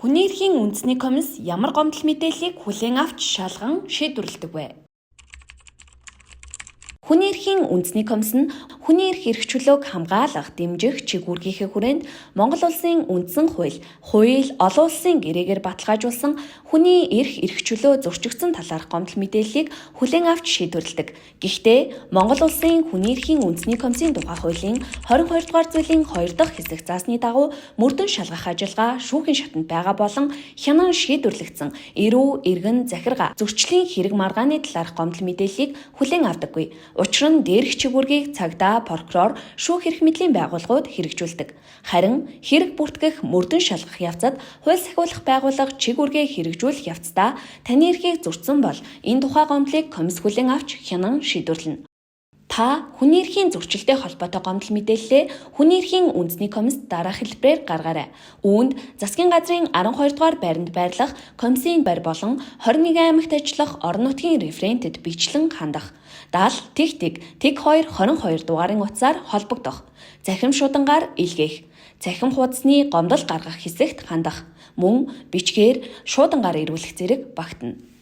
Хүний эрхийн үндэсний комисс ямар гомдол мэдээллийг хүлээн авч шалган шийдвэрлэдэг вэ? Хүний эрхийн үндэсний комисс нь хүний эрх эрх чөлөөг хамгаалах, дэмжих чиг үүргийнхээ хүрээнд Монгол улсын үндсэн хууль, хууль, олон улсын гэрээгээр баталгаажуулсан хүний эрх эрх чөлөө зөрчигдсөн талаарх гомдол мэдээллийг хүлээн авч шийдвэрлэдэг. Гэхдээ Монгол улсын хүний эрхийн үндэсний комиссийн тухай хуулийн 22 дугаар зүйлийн 2 дахь хэсэг заасны дагуу мөрдөн шалгах ажиллагаа шүүхийн шатанд байгаа болон хянан шийдвэрлэгдсэн эрүү, эргэн, захиргаа, зөрчлийн хэрэг маргааны талаарх гомдол мэдээллийг хүлээн авдаггүй. Учир нь дээрх чиг үүргийг цагдаа, прокурор, шүүх эрх мэдлийн байгууллагууд хэрэгжүүлдэг. Харин хэрэг бүртгэх, мөрдөн шалгах явцад хууль сахиулах байгууллага чиг үүргээ хэрэгжүүлэх явцдаа таны эрхийг зөрчсөн бол энэ тухай гомдлыг комисс хүлээн авч хянан шийдвэрлэнэ. Та хүний эрхийн зөрчилтэй холбоотой гомдол мэдээллээ хүний эрхийн үндэсний комиссд дараах хэлбэрээр гаргаарай. Үүнд засгийн газрын 12 дугаар байранд байрлах комиссийн байр болон 21 аймагт ажиллах орон нутгийн референтэд бичлэн хандах. 70 тэг тэг тэг 2 22 дугаарын утсаар холбогдох. Цахим шуудангаар илгээх. Цахим хуудасны гомдол гаргах хэсэгт хандах. Мөн бичгээр шуудангаар ирүүлэх зэрэг багтана.